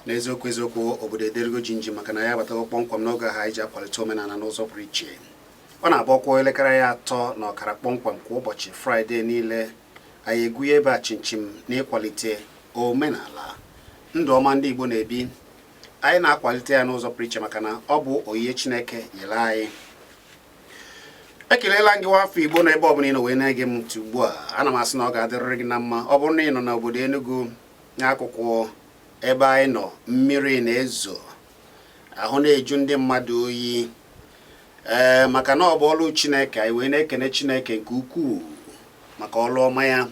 N'eziokwu eziokwu, obodo ederigo jinji maka na ya abatago kpọmkwem n'oge ha anyị ji akwalite omenala n'ụzọ pụrụ iche. Ọ na-abụ ọ kụọ elekere ya 3:30 kpọmkwem kwa ụbọchị Fraịde niile, anyị egwunye ebe a chimchim n'ịkwalite omenala ndụ ọma ndị Igbo na-ebi. Anyị na-akwalite ya n'ụzọ pụrụ iche maka na ọ bụ onyinye Chineke nyere anyị. Ekelela gị nwa afọ Igbo na ebe ọbụla ị nọ wee na-ege m ntị ugbu a. Ana m asị na ọ ga-adịrịrị gị na mma. Ọ bụrụ na ị nọ n'obodo Enugu, n'akụkụ ebe anyị nọ, mmiri na-ezo, ahụ na-eju ndị mmadụ oyi, ee, maka na ọ bụ ọlụ Chineke. Anyị wee na-ekene Chineke nke ukwuu maka ọlụ ọma ya.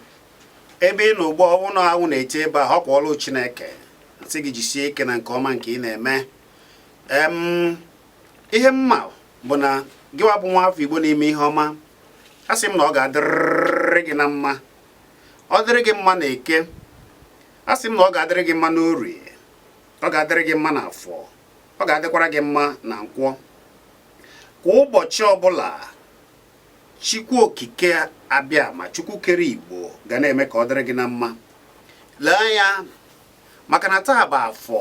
Ebe ị nọ ugbu a, ọ bụrụ na anwụ na-eti ebe a, ọkwa ọlụ Chineke. Sị gị jisie ike na nke ọma nke ị na-eme. Ihe m ma bụ na gịwa bụ nwa afọ Igbo na-eme ihe ọma, a sị m na ọ ga-adịrịrị gị na mma. Ọ dịrị gị mma na Eke, a sị m na ọ ga-adịrị gị mma n'Orie, ọ ga-adịrị gị mma na Afọ, ọ ga-adịkwara gị mma na Nkwọ. Kwa ụbọchị ọbụla, Chukwu Okike Abịama, Chukwu kere Igbo, ga na-eme ka ọ dịrị gị na mma. Lee anya, maka na taa bụ Afọ,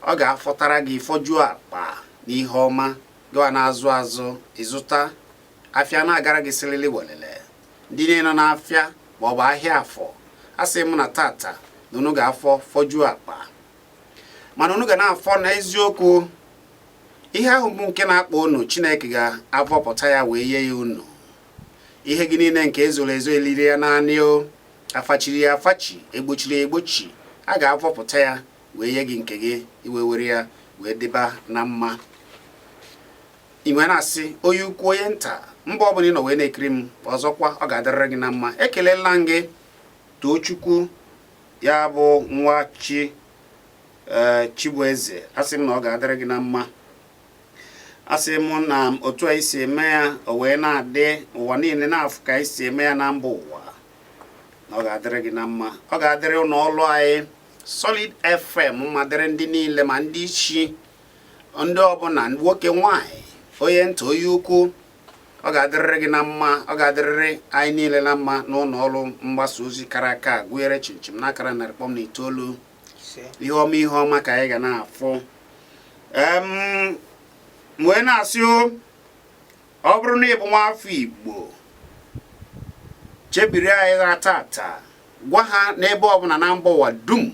ọ ga-afọtara gị, fọjuo akpa n'ihe ọma. Gịwa na-azụ azụ, ịzụta afịa na-agara gị sịlịlị welele. Ndị niile nọ n'afịa ma ọ bụ ahịa Afọ, a sị m na tata na unu ga-afọ fọjuo akpa, mana unu ga na-afọ n'eziokwu. Ihe ahụ bụ nke na-akpa unu, Chineke ga-avọpụta ya wee nye ya unu. Ihe gị niile nke ezoro ezo, eliri ya naanị o afachiri ya afachi, egbochiri ya egbochi, a ga-avọpụta ya wee nye gị nke gị, iwe were ya wee dịba na mma. I wee na-asị onye ukwu, onye nta, mba ọbụla ị nọ wee na-ekiri m, ọzọkwa, ọ ga-adịrịrị gị na mma. Ekelela m gị, Tochukwu, ya bụ nwa chi, ee, Chibueze. Asị m na ọ ga-adịrị gị na mma. Asị m na otu anyị si eme ya, o wee na-adị ụwa niile na-afụ ka anyị si eme ya na mba ụwa, na ọ ga-adịrị gị na mma. Ọ ga-adịrị ụlọ ọrụ anyị Solid FM mma, dịrị ndị niile, ma ndị isi, ndị ọbụla, nwoke, nwanyị, onye nta, onye ukwu. Ọ ga-adịrịrị gị na mma. Ọ ga-adịrịrị anyị niile na mma n'ụlọ ọrụ mgbasa ozi kara aka gụnyere chinchin n'akara 100.9. Ihe ọma, ihe ọma ka anyị ga na-afụ. Wee na-asị, ọ bụrụ na ị bụ nwa afọ Igbo, chebiri anyị ha tata, gwa ha n'ebe ọbụla na mba ụwa dum,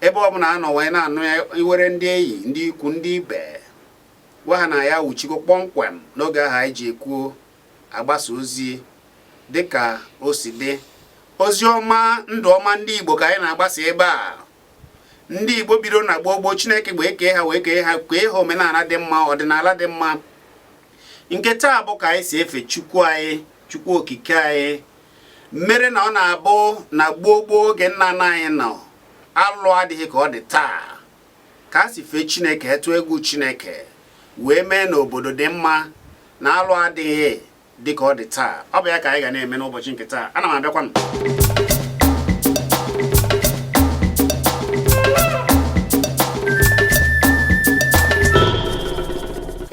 ebe ọbụla a nọ wee na-anụ ya, iwere ndị enyi, ndị ikwu, ndị ibe, gwa ha na ya wuchigo kpọmkwem n'oge ahụ anyị ji ekwuo agbasa ozi dịka o si dị. Ozi ọma, ndụ ọma ndị Igbo ka anyị na-agbasa ebe a. Ndị Igbo bido na gboo gboo, Chineke wee kee ha, wee kee ha, kee ha omenala dị mma, ọdịnala dị mma. Nke taa bụ ka anyị si efe Chukwu anyị, Chukwu Okike anyị, mere na ọ na-abụ na gboo gboo, oge nna nna anyị nọ, alụ adịghị ka ọ dị taa. Ka a si fee Chineke, tụọ egwu Chineke, wee mee na obodo dị mma, na alụ adịghị dị ka ọ dị taa. Ọ bụ ya ka anyị ga na-eme n'ụbọchị nke taa. Ana m abịakwanụ.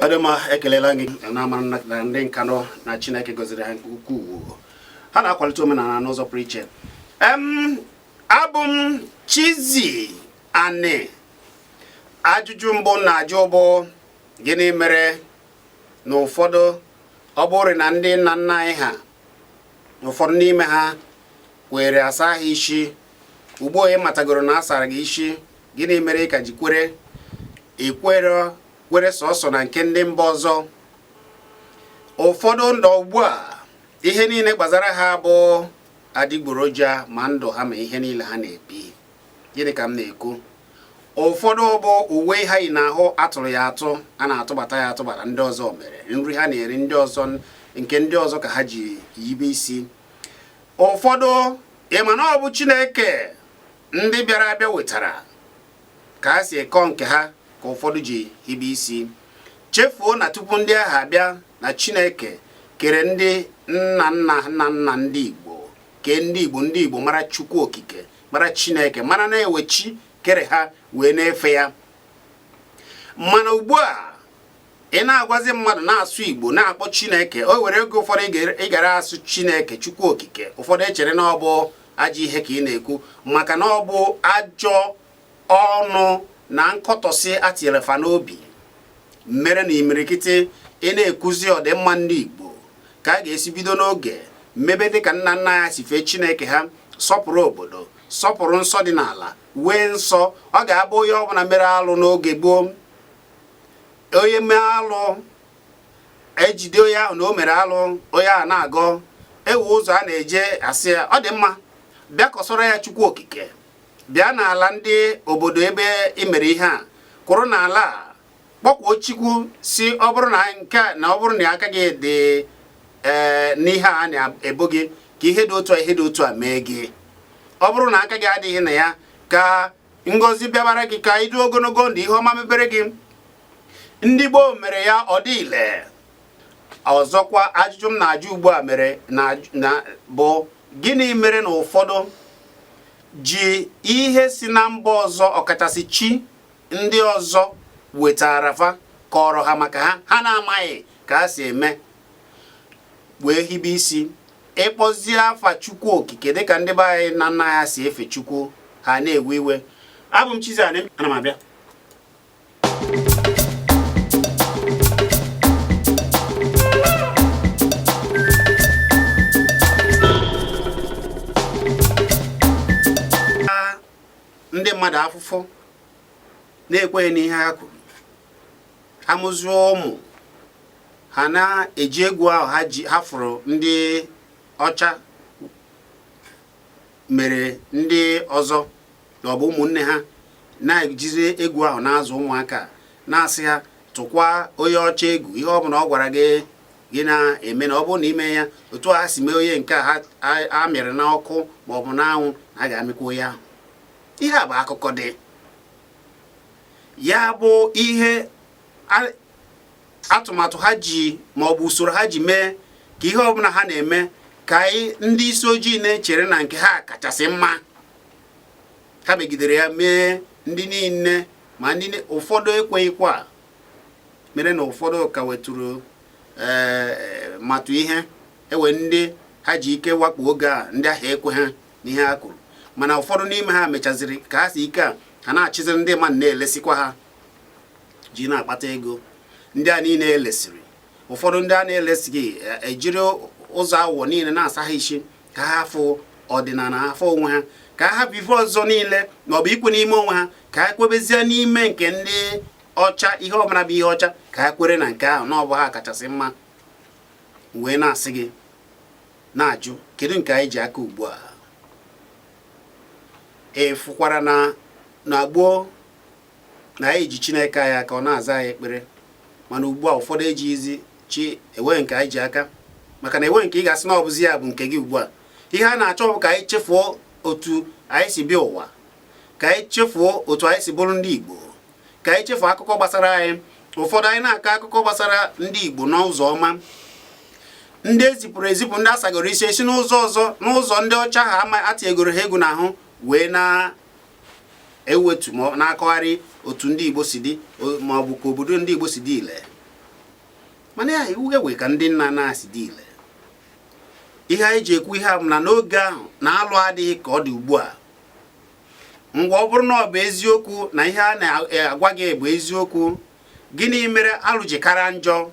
Ọ dị mma, ekelela gị na amara na ndị Nkanụ na Chineke gọziri ha nke ukwuu. Ha na-akwalite omenala n'ụzọ pụrụ iche. Abụ m Chizzy Ani. Ajụjụ mbụ na-ajụ bụ, gịnị mere na ụfọdụ, ọ bụrụ na ndị nna nna anyị ha, ụfọdụ n'ime ha kwere asa ha isi, ugbu a ị matagoro na asara gị isi, gịnị mere ị ka ji kwere ikwere kwere sọsọ na nke ndị mba ọzọ? Ụfọdụ ndụ ugbu a, ihe niile gbasara ha bụ adịgboroja, ma ndụ ha ma ihe niile ha na-ebi. Gịnị ka m na-ekwu? Ụfọdụ bụ uwe ha yi n'ahụ, atụrụ ya atụ, a na-atụbata ya atụbata, ndị ọzọ mere nri ha na-eri, ndị ọzọ nke ndị ọzọ ka ha ji yibe isi. Ụfọdụ, ịma na ọ bụ Chineke ndị bịara abịa wetara ka ha si ekọ nke ha ka ụfọdụ ji hibe isi, chefuo na tupu ndị ahụ abịa, na Chineke kere ndị nna nna nna nna ndị Igbo, kee ndị Igbo. Ndị Igbo mara Chukwu Okike, mara Chineke, mara na-ewe chi kere ha wee na-efe ya. Mana ugbu a ị na-agwazi mmadụ na-asụ Igbo, na-akpọ Chineke, o were oge ụfọdụ ị gara asụ Chineke, Chukwu Okike, ụfọdụ echere na ọ bụ ajọ ihe ka ị na-ekwu, maka na ọ bụ ajọ Ọnụ na nkọtọsị atinyere fa n'obi mere na imirikiti ị na-ekwuzi ọdịmma ndị Igbo ka a ga-esi bido n'oge mebe dịka nna nna ya si fee Chineke ha, sọpụrụ obodo, sọpụrụ nsọ dị n'ala, wee nsọ. Ọ ga-abụ onye ọbụla mere alụ n'oge gboo, onye mee alụ, ejide onye ahụ na o mere alụ, onye ahụ na-agọ ewu ụzọ a na-eje asị ya ọ dị mma, bịa kọsọrọ ya Chukwu Okike, bịa n'ala ndị obodo ebe ị mere ihe a, kwụrụ n'ala a kpọkwuo Chukwu, si ọ bụrụ na nke a na ọ bụrụ na aka gị dị ee n'ihe a na-ebo gị, ka ihe dị otu a, ihe dị otu a mee gị. Ọ bụrụ na aka gị adịghị na ya, ka ngọzi bịabara gị, ka ị dị ogologo ndụ, ihe ọma mebere gị. Ndị gboo mere ya, ọ dị ile. Ọzọkwa, ajụjụ m na-ajụ ugbu a mere na bụ gịnị mere na ụfọdụ ji ihe si na mba ọzọ, ọkachasị chi ndị ọzọ wetara fa, kọrọ ha maka ha, ha na-amaghị ka ha si eme, wee hibe isi ịkpọzie afa Chukwu Okike dịka ndị be anyị na nna ha si efe Chukwu, ha na-ewe iwe? Abụ m Chizzy, ana m abịa. Ndị mmadụ afụfụ na-ekweghị n'ihe ha kwuru, ha mụzie ụmụ ha na-eji egwu ahụ ha ji ha fụrụ ndị ọcha mere ndị ọzọ na ọ bụ ụmụnne ha, na-ejizi egwu ahụ na-azụ ụmụaka, na-asị ha tụkwa onye ọcha egwu, ihe ọ bụla ọ gwara gị, gị na-eme, na ọ bụrụ na ime ya otu a ha si mee onye nke a ha amịrị n'ọkụ ma ọ bụ n'anwụ, na a ga-amịkwa onye ahụ. Ihe a bụ akụkọ dị ya bụ ihe atụmatụ ha ji ma ọ bụ usoro ha ji mee ka ihe ọbụla ha na-eme ka anyị ndị isi ojii na-echere na nke ha kachasị mma. Ha megidere ya mee ndị niile, ma ndị ụfọdụ ekweghịkwa, mere na ụfọdụ ka wetụrụ ee matụ ihe ewe ndị ha ji ike wakpo oge a, ndị ahụ ekwe ha n'ihe ha kwuru. Mana ụfọdụ n'ime ha mechaziri ka ha si ike a ha na-achịziri ndị mmadụ, na-elesikwa ha ji na-akpata ego. Ndị a niile elesiri, ụfọdụ ndị a na-elesighị ejiri ụzọ aghụghọ niile na-asa ha isi ka ha hafụ ọdịnala ha, afọ onwe ha, ka ha hapụ ife ọzọ niile ma ọ bụ ikwe n'ime onwe ha, ka ha kwebezie n'ime nke ndị ọcha. Ihe ọbụla bụ ihe ọcha, ka ha kwere na nke ahụ, na ọ bụ ha kachasị mma. Wee na-asị gị, na-ajụ, kedu nke anyị ji aka ugbu a? Ị fụkwara na gboo na anyị ji Chineke anyị aka, ọ na-aza anyị ekpere, mana ugbu a ụfọdụ ejighịzi chi enwe nke anyị ji aka, maka na enwe nke ị ga-asị na ọ bụzi ya bụ nke gị ugbu a. Ihe a na-achọ bụ ka anyị chefuo otu anyị si bịa ụwa, ka anyị chefuo otu anyị si bụrụ ndị Igbo, ka anyị chefuo akụkọ gbasara anyị. Ụfọdụ anyị na-akọ akụkọ gbasara ndị Igbo n'ụzọ ọma, ndị ezipụrụ ezipụ, ndị asagoro isi esi n'ụzọ ọzọ, n'ụzọ ndị ọcha ha ama atinyegoro ha egwu n'ahụ, wee na-ewetu ma na-akọgharị otu ndị Igbo si dị, ma ọ bụ ka obodo ndị Igbo si dị ile. Mana ya iwu ewe ka ndị nna na-asị dị ile. Ihe anyị ji ekwu ihe a bụ na n'oge ahụ na alụ adịghị ka ọ dị ugbu a. Ngwa, ọ bụrụ na ọ bụ eziokwu na ihe a na-agwa gị bụ eziokwu, gịnị mere alụ ji kara njọ?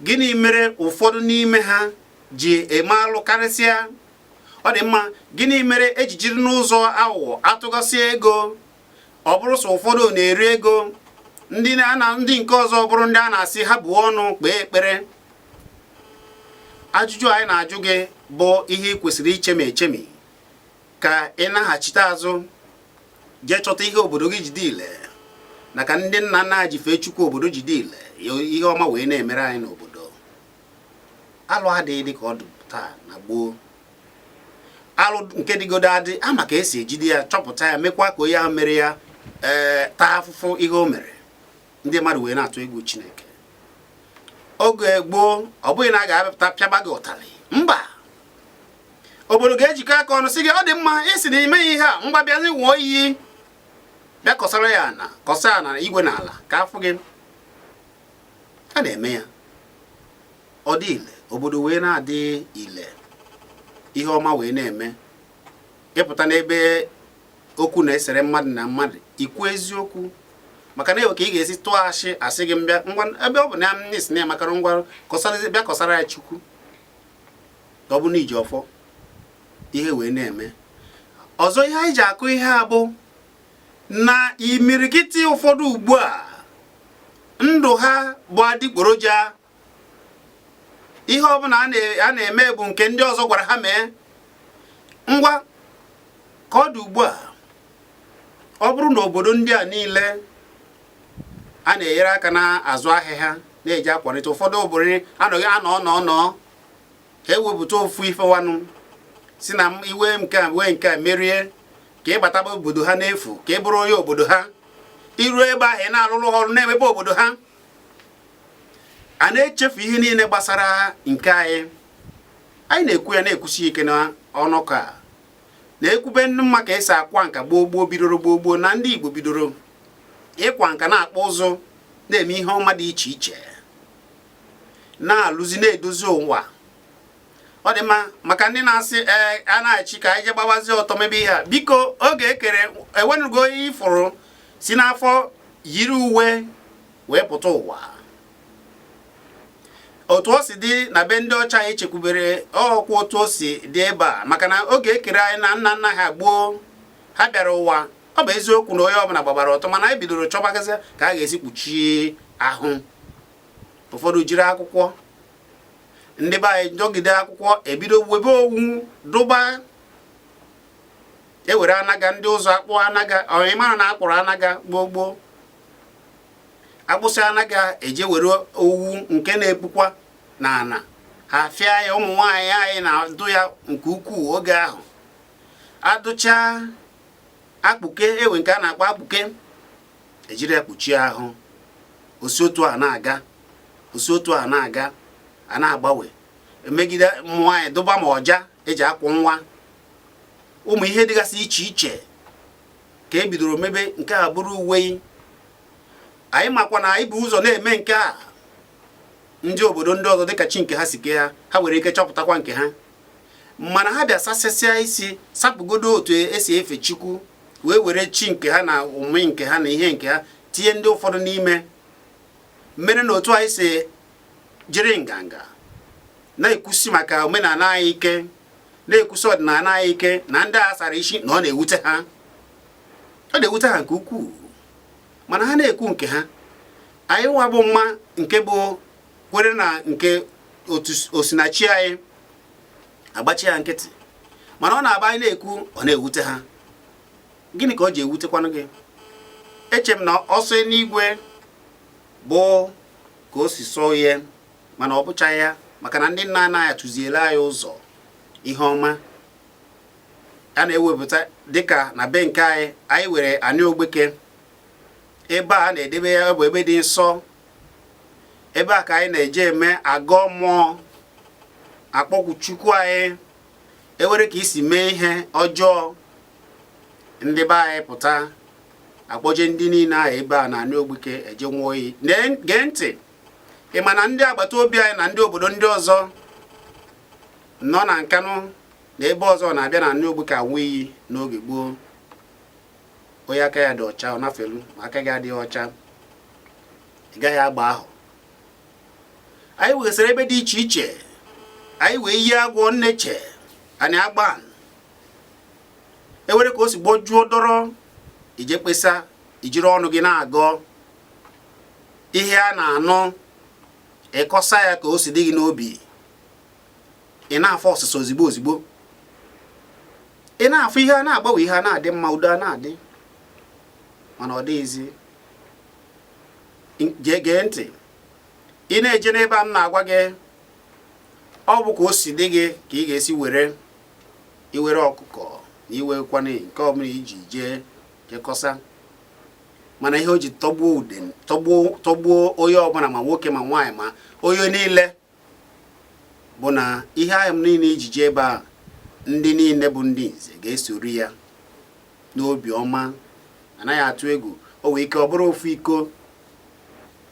Gịnị mere ụfọdụ n'ime ha ji eme alụ karịsịa? Ọ dị mma, gịnị mere eji jiri n'ụzọ aghụghọ atụgasị ego? Ọ bụrụ sọ ụfọdụ na-eri ego, ndị na ndị nke ọzọ bụrụ ndị a na-asị ha buo ọnụ kpee ekpere. Ajụjụ anyị na-ajụ gị bụ ihe ị kwesịrị ichemi echemi ka ị naghachite azụ jee chọta ihe obodo gị ji dị ile, na ka ndị nna nna ji fee Chukwu, obodo ji dị ile, ihe ọma wee na-emere anyị n'obodo. Alụ adịghị dị ka ọ dị taa na gboo. Alụ nke dịgodo adị ama ka esi ejide ya, chọpụta ya, mekwa ka onye ahụ mere ya ee taa afụfụ ihe o mere, ndị mmadụ wee na-atụ egwu Chineke. Oge gboo, ọ bụghị na a ga-abịapụta pịaba gị ụtalị, mba. Obodo ga-ejikọ aka ọnụ sị gị, ọ dị mma, isi na ime ihe a, ngwa bịazi nwụọ iyi, bịa kọsara ya ana, kọsa ana igwe na ala ka afụ gị. A na-eme ya, ọ dị ile, obodo wee na-adị ile, ihe ọma wee na-eme. Ịpụta n'ebe Okwu na-esere mmadụ na mmadụ, ikwu eziokwu, maka na ewe ka ị ga-esi tụọ ashị asị gị mbịa ngwa ebe ọ bụ na m isi na ya makara ngwa kọsara, bịa kọsara ya Chukwu, ka ọ bụ na iji ọfọ ihe wee na-eme ọzọ. Ihe anyị ji akụ ihe a bụ na imirikiti ụfọdụ ugbu a ndụ ha bụ adịgboroja. Ihe ọbụla a na-eme bụ nke ndị ọzọ gwara ha mee. Ngwa, ka ọ dị ugbu a, ọ bụrụ na obodo ndị a niile a na-enyere aka na-azụ ahịa ha na-eji akwalite, ụfọdụ obodo anọghị anọ nọ nọ ka ewepụta ofu ifewanụ si na iwe nke a wee nke a merie, ka ị bataba obodo ha n'efu, ka ị bụrụ onye obodo ha, iruo ebe ahụ ị na-alụrụ ha ọrụ, na-emepe obodo ha, a na-echefu ihe niile gbasara nke anyị. Anyị na-ekwu ya, na-ekwusi ike na ọnụka a na-ekwube ndị mma ka esi akwa nka gboo gboo bidoro gboo gboo, na ndị Igbo bidoro ịkwa nka, na-akpụ ụzụ, na-eme ihe ọma dị iche iche, na-alụzi, na-edozi ụwa. Ọ dị mma maka ndị na-asị ee a na-achị ka anyị je gbabazie ọtọ mebe ihe a. Biko, oge ekere enwenugo onye ifụrụ si n'afọ yiri uwe wee pụta ụwa. Otu o si dị na be ndị ọcha anyị chekwubere ọkwa otu o si dị ebe a, maka na oge ekere anyị na nna nna ha gboo ha bịara ụwa, ọ bụ eziokwu na onye ọbụla gbabara ọtọ, mana anyị bidoro chọbagazi ka a ga-esi kpuchie ahụ. Ụfọdụ jiri akwụkwọ, ndị be anyị dọgide akwụkwọ, ebido webe owu dụba, ewere anaga ndị ụzọ akpụ anaga ọmịmara na akpụrụ anaga gboo gboo, akpụsị anaga eje were owu nke na-epukwa n'ana ha fịa ya. Ụmụ nwaanyị anyị na-adụ ya nke ukwuu oge ahụ, adụcha akpụke, ewe nke a na-akpọ akpụke, ejiri ya kpuchie ahụ. Osi otu a na-aga, osi otu a na-aga, a na-agbanwe emegide ụmụ nwaanyị dụba ma ọja eji akwụ nwa, ụmụ ihe dịgasị iche iche ka e bidoro mebe. Nke a bụrụ uwe anyị makwa na anyị bụ ụzọ na-eme nke a. Ndị obodo ndị ọzọ, dịka chi nke ha si kee ha, ha nwere ike chọpụtakwa nke ha, mana ha bịa sasịsịa isi, sapụgodo otu esi efe Chukwu, wee were chi nke ha na ụmị nke ha na ihe nke ha tinye ndị ụfọdụ n'ime mere na otu anyị si jiri nganga na-ekwusi maka omenala anyị ike, na-ekwusi ọdịnala anyị ike, na ndị a sara isi na ọ na-ewute ha, ọ na-ewute ha nke ukwuu. Mana ha na-ekwu nke ha, anyị nwa bụ mma nke bụ kwere na nke otu osinachi anyị agbachi ya nkịtị, mana ọ na-aba anyị na-ekwu, ọ na-ewute ha. Gịnị ka ọ ji ewutekwanụ gị? Eche m na ọsọ n'igwe bụ ka o si sọọ ihe, mana ọ bụchaghị ya, maka na ndị nna anaghị atụziele anyị ụzọ ihe ọma a na-ewepụta. Dịka na be nke anyị, anyị were anị ogbeke ebe a na-edebe ya bụ ebe dị nsọ, ebe a ka anyị na-eje eme agọ mmụọ, akpọkwu Chukwu anyị. Ewere ka isi mee ihe ọjọọ, ndị be anyị pụta akpọje ndị niile ahụ ebe a na anị ogbeke eje nwụọ oyi. Gee ntị, ị ma na ndị agbata obi anyị na ndị obodo ndị ọzọ nọ na Nkanụ na ebe ọzọ na-abịa na anị ogbeke anwụ iyi n'oge gboo. Onye aka ya dị ọcha ọ nafelu, ma aka gị adịghị ọcha, ị gaghị agba ahụ. Anyị wegasịrị ebe dị iche iche anyị wee yie agwọ nneche anyị agba ewere ka o si gbọjuo dọrọ ije kpesa, ijiri ọnụ gị na-agọ ihe a na-anụ, ịkọsa ya ka o si dị gị n'obi, ị na-afụ ọsịsa ozigbo ozigbo, ị na-afụ ihe a na-agbanwe, ihe a na-adị mma, udo a na-adị, mana ọ dịghịzi. Jee gee ntị, ị na-eje n'ebe a m na-agwa gị, ọ bụ ka o si dị gị ka ị ga-esi were iwere ọkụkọ na iwekwana nke ọbụla iji jee jekọsa. Mana ihe o ji tọgbuo ude, tọgbuo onye ọbụla, ma nwoke ma nwaanyị ma onye niile, bụ na ihe ahụ niile iji jee ebe a, ndị niile bụ ndị nze ga-esori ya n'obi ọma, anaghị atụ egwu. O nwee ike ọ bụrụ ofu iko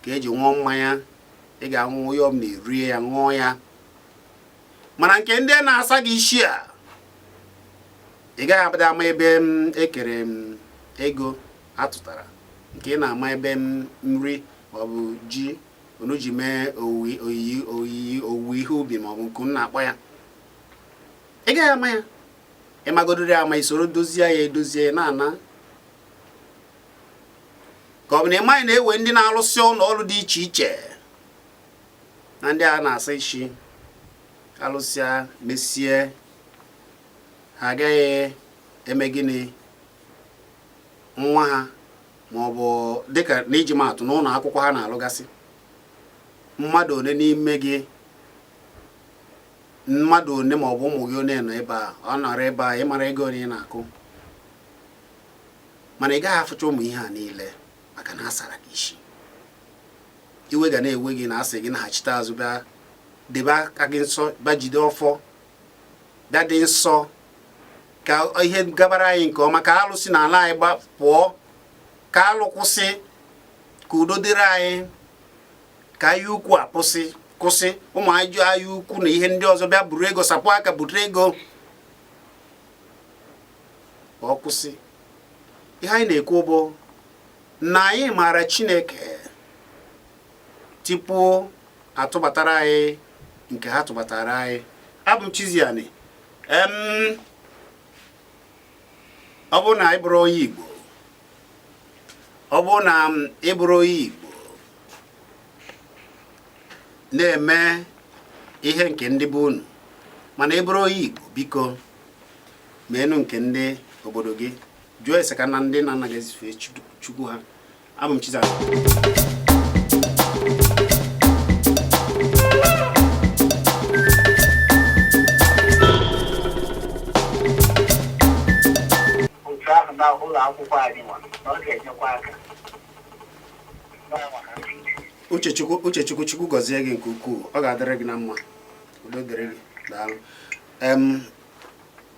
ka eji ṅụọ mmanya, ị ga-aṅụ, onye ọbụla erie ya ṅụọ ya. Mana nke ndị na-asa gị isi a, Ị gaghị abịa ama ebe m ekere m ego atụtara nke ị na-ama ebe m nri maọbụ ji unu ji mee oyiyi oyiyi owuwe ihe ubi maọbụ nke unu na-akpọ ya. Ị gaghị ama ya. Ị magodoro ama, isoro dozie ya edozie ya na-ana. Ka ọ bụ na ị maghị na ewe ndị na-alụsị ụlọ ọrụ dị iche iche na ndị a na-asa isi alụsịa mesie, ha agaghị eme gịnị nwa ha, ma ọ bụ dịka n'iji maatụ n'ụlọ akwụkwọ ha na-alụgasị, mmadụ one n'ime gị, mmadụ one ma ọ bụ ụmụ gị one nọ ebe a, ọ nọrọ ebe a, ịmara ego one ị na-akụ. Mana ị gaghị afụcha ụmụ ihe a niile maka na a sara gị isi. Iwe ga na-ewe gị na asị gị naghachite azụ, bịa debe aka gị nsọ, bịa jide ọfọ, bịa dị nsọ, ka ihe gabara anyị nke ọma, ka alụsị n'ala anyị pụọ, ka alụ kwụsị, ka udo dịrị anyị, ka anya ukwu akwụsị kwụsị, ụmụ ajọ anya ukwu na ihe ndị ọzọ bịa buru ego, sapụ aka bute ego, ka ọ kwụsị. Ihe anyị na-ekwu bụ na anyị maara Chineke tupu atụbatara anyị nke ha tụbatara anyị. Abụ m Chiziani. Ọ bụrụ na ị bụrụ onye Igbo, ọ bụrụ na ị bụrụ onye Igbo na-eme ihe nke ndị be unu, mana ị bụrụ onye Igbo, biko meenụ nke ndị obodo gị. Jụọ ese ka na ndị na-anaghị ezife Chukwu ha. Abụ m Chiziani. Otu ahụ na ụlọ akwụkwọ anyị nwa na ọ ga-enyekwa aka. Uchechukwu, Uchechukwu, Chukwu gọzie gị nke ukwuu. Ọ ga-adịrị gị na mma. Udo dịrị gị. Daalụ.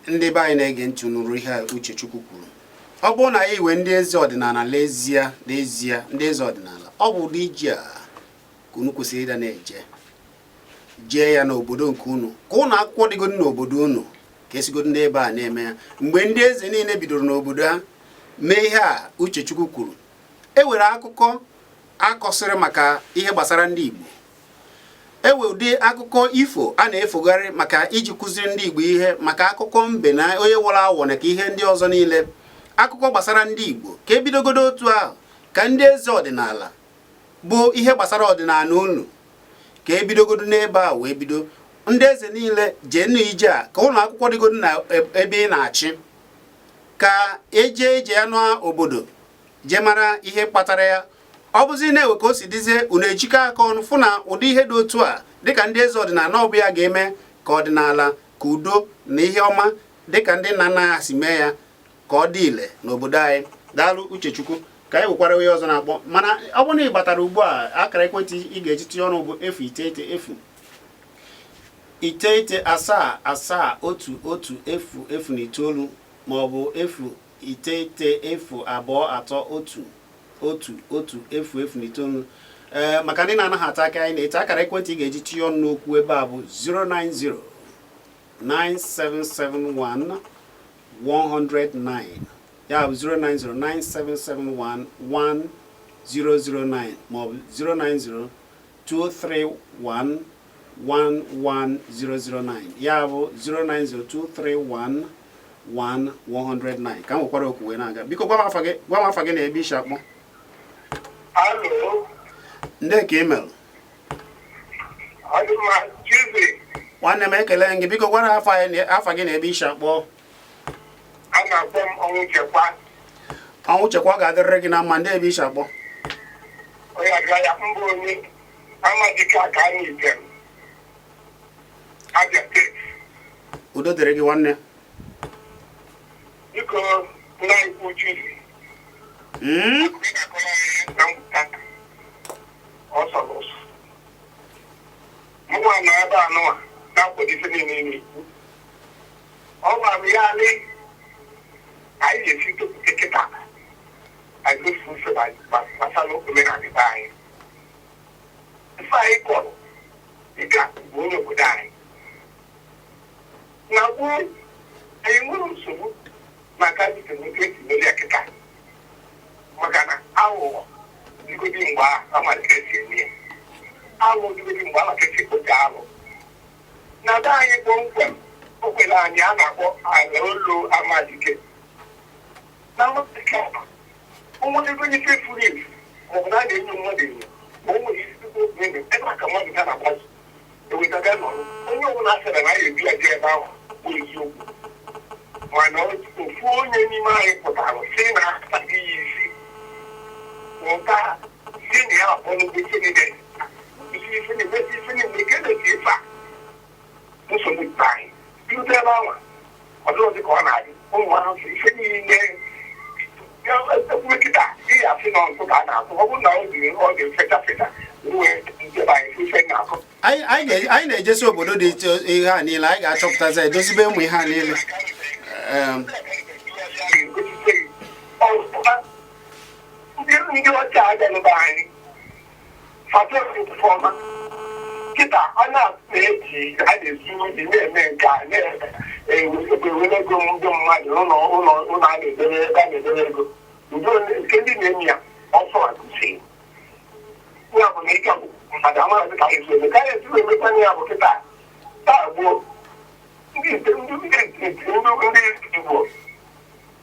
Ndị be anyị na-ege ntị nụrụ ihe a Uchechukwu kwuru. Ọ bụrụ na anyị wee ndị eze ọdịnala, n'ezie n'ezie ndị eze ọdịnala, ọ bụ ụdị ije a ka unu kwesịrị ịda na-eje jee ya n'obodo nke unu, ka ụlọ akwụkwọ dịgodo n'obodo unu, ka esigodo n'ebe a na-eme ya. Mgbe ndị eze niile bidoro n'obodo ha mee ihe a Uchechukwu kwuru, e nwere akụkọ akọsịrị maka ihe gbasara ndị Igbo. E nwere ụdị akụkọ ifo a na-efogharị maka iji kụziri ndị Igbo ihe, maka akụkọ mbe na onye wụrụ awọ na ka ihe ndị ọzọ niile, akụkọ gbasara ndị Igbo. Ka ebidogodo otu ahụ, ka ndị eze ọdịnala bụ ihe gbasara ọdịnala unu, ka ebidogodo n'ebe a wee bido. Ndị eze niile jee n'ije a, ka ụlọ akwụkwọ dịgodo na ebe ị na-achị, ka eje ije ya n'obodo, jee mara ihe kpatara ya. Ọ bụzi na-ewe ka o si dịzie, unu ejikọ aka ọnụ fụ na ụdị ihe dị otu a dịka ndị eze ọdịnala, ọ bụ ya ga-eme ka ọdịnala, ka udo na ihe ọma dịka ndị nna nna ha si mee ya, ka ọ dị ile n'obodo anyị. Daalụ, Uchechukwu. Ka anyị nwekwara onye ọzọ na-akpọ, mana ọ bụrụ na ị gbatara ugbu a, akara ekwentị ị ga-eji tinye ọnụ bụ 0 9 0 9 7 7 1 1 0 0 na 9, ma ọ bụ 0 9 0 2 3 1 1 1 0 0 na 9. Ee, maka ndị na-anaghị ata aka anyị na-ete, akara ekwentị ị ga-eji tinye ọnụ n'okwu ebe a bụ 090 9771 109, ya bụ 090 9771 1009, maọbụ 090 231 11009, ya bụ 090 231 1109. Ka m nwekwara okwu wee na-aga. Biko gwa m afa gị, gwa m afa gị na ebe isi akpọ. Alo. Ndị ka email. Ọ dị mma, Chizi. Nwanne m, ekele gị. Biko gwara afa anyị, afa gị na ebe isi akpọ. A na-akpọ m Ọnwụ Chekwa. Ọnwụ Chekwa, ọ ga-adịrịrị gị na mma. Ndị ebe isi akpọ? Onye abịa ya mbụ, onye Amadike aka anyị njem Abia Steeti. Udo dịrị gị, nwanne. Biko, nna ikwu Chizi. Akụkọ ị na-akọrọ anyị na mwụta ọsọ n'ụsọ. Mụnwa nọ ebe a nụwa na-akwado ife niile ị na-ekwu. Ọ gwara m ya alị anyị ga-esi topụta kịta anyị efu ife gbasara omenala be anyị. Ife anyị kọrọ dịka bụ onye obodo anyị na gboo, anyị nwere nsogbu. Maka ndị nwoke esi meri ya kịta, maka na aghụghọ dịgodi mgbe ahụ amara ka esi eme ya, alụ dịgodi mgbe ama ka esi ekpocha alụ. Na be anyị kpọmkwem, o kwere anyị a na-akpọ ala olu Amadike. Na Amadike ụmụdịgo ife furu efu, maọbụ na a na-enyo mmadụ enyo, ma o nwere isi ebe a ka mmadụ ga na-agbazu ewetaga nọrọ. Onye ọbụla sịrị na ya ebi ya ebe ahụ bụ eziokwu, mana ofu onye n'ime anyị pụtara si na ataghị ya isi nwụta, si na ya akpọlụgo ife niile, isi ife niile, ife niile nke na-esi ife a nsogbu dị anyị rute ebe ahụ. Ọ dịrọ dị ka ọ na-adị ụmụ ahụ ife niile ekwuwe kịta ị asị na ntụ ka a na-atụ. Ọ bụrụ na ọ dị, ọ dị fecha fecha wee ndebe anyị ife na-akụ. Anyị na-ejesi obodo dị iche ihe a niile, anyị ga-achọpụtazi edozibe ụmụ ihe a niile. Ndị ọcha abịanụba anyị fatọma kịta, a na-eji a na-ezu ohi, na-eme nke a, na-ewere ego ndị mmadụ, ụlọ ụlọ ụlọ a na-edebe ebe a na-edebe ego nke ndị na-emi ya ọsọ akụzi ya bụ na ike mmadụ amaghị ka anyị si eme, ka anyị esi emekwana ya. Bụ kịta taa gboo, ndị ndị Igbo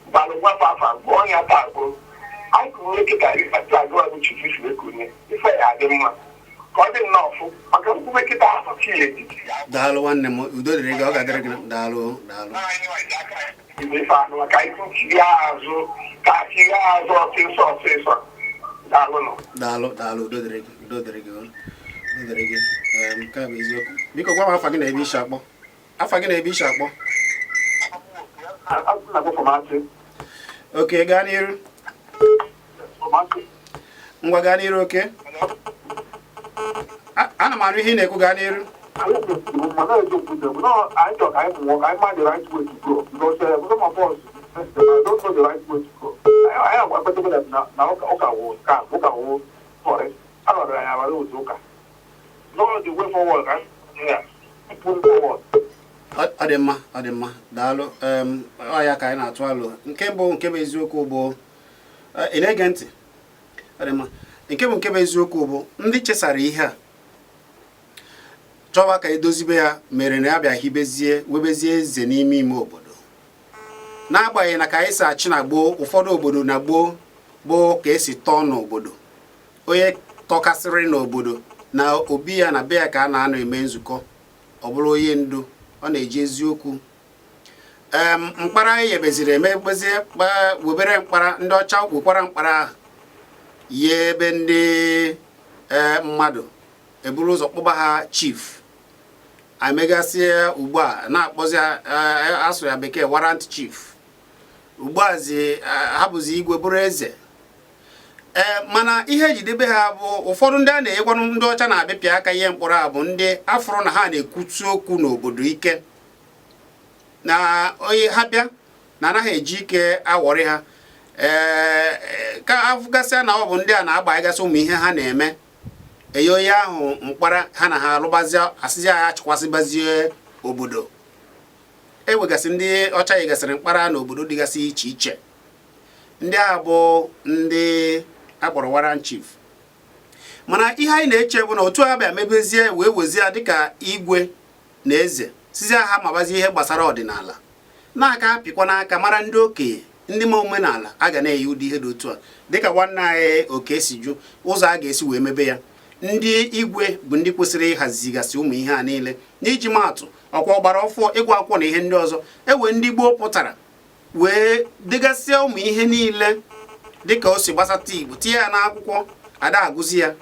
gbalụ gwafa afa gụọ ya taa gboo, anyị kụnye kịta ịfata agụa bụ chifu si ekunye ife ya adị mma ka ọ dị nnọọ fụ maka nkwube kịta afọ chi ya etiti. Daalụ nwanne m, udo dịrị gị, ọ ga-adịrị gị. Daalụ, daalụ. Igbe ife anụ ka anyị chigha azụ, ka chigha azụ ọsịsọ ọsịsọ. Daalụ nọ. Daalụ, daalụ, udo dịrị gị, udo dịrị gị, udo dịrị gị. Nke a bụ eziokwu. Biko gwa m afa gị na ebe isi akpọ, afa gị na ebe isi akpọ. Okay, gaa n'iru. Ngwa, gaa n'iru. Okay, ana m anụ ihe ị na-ekwu, gaa n'iru. Anyị chọrọ ka anyị mụọ, ka anyị ma the right way to go, because some of us don't know the right way to go. Anyị agwakwetago na ụka wụ scam, ụka wụ forest anọrọ anyị abara otu ụka. No, the way forward ka ya move forward. Ọ dị mma, ọ dị mma, daalụ. Ọ ya ka anyị na-atụ alụ. Nke bụ nke bụ eziokwu bụ, ị na-ege ntị? Ọ dị mma. Nke bụ eziokwu bụ ndị chesara ihe a chọwa ka edozibe ya mere na ya bịa hibezie, webezie eze n'ime ime obodo, n'agbanyeghị na ka anyị si achị na gboo, ụfọdụ obodo na gboo bụ ka esi tọọ n'obodo. Onye tọkasịrị n'obodo na obi ya na be ya ka a na-anọ eme nzukọ, ọ bụrụ onye ndu, ọ na-eji eziokwu. Mkpara eyebeziri emebezie, webere mkpara ndị ọcha, wekwara mkpara ahụ yie ebe ndị mmadụ eburu ụzọ kpọba ha chief. Amegasịa ugbu a na-akpọzi ha, asụ ya bekee, warrant chief. Ugbuazi ha bụzi igwe, bụrụ eze. Ee, mana ihe ejidebe ha bụ ụfọdụ ndị a na-enyekwanụ ndị ọcha na-abịapịa aka ihe mkpọrọ a bụ ndị afụrụ na ha na-ekwutu okwu n'obodo ike na onye ha bịa na anaghị eji ike awọrị ha. Ee, ka afụgasịa na ọ bụ ndị a na-agbagasị ụmụ ihe ha na-eme, enye onye ahụ mkpara ha na ha alụbazie, asịzi ha achịkwasịbazie obodo. Ewegasị ndị ọcha yigasịrị mkpara n'obodo dịgasị iche iche. Ndị a bụ ndị akpọrọ warrant chief. Mana ihe anyị na-eche bụ na otu a bịa mebezie wee wezie dịka igwe na eze sizie ha mabazie ihe gbasara ọdịnala na-aka apịkwa n'aka mara ndị okenye, ndị ma omenala a ga na-eyi ụdị ihe dị otu a, dịka nwanne anyị oke si jụ ụzọ a ga-esi wee mebe ya. Ndị igwe bụ ndị kwesịrị ịhazigasị ụmụ ihe a niile. N'iji maatụ, ọkwa ọgbara ọfụọ, ịgụ akwụkwọ na ihe ndị ọzọ, ewe ndị gboo pụtara wee degasịa ụmụ ihe niile dịka o si gbasata Igbo, tinye ya n'akwụkwọ, ada agụzi ya.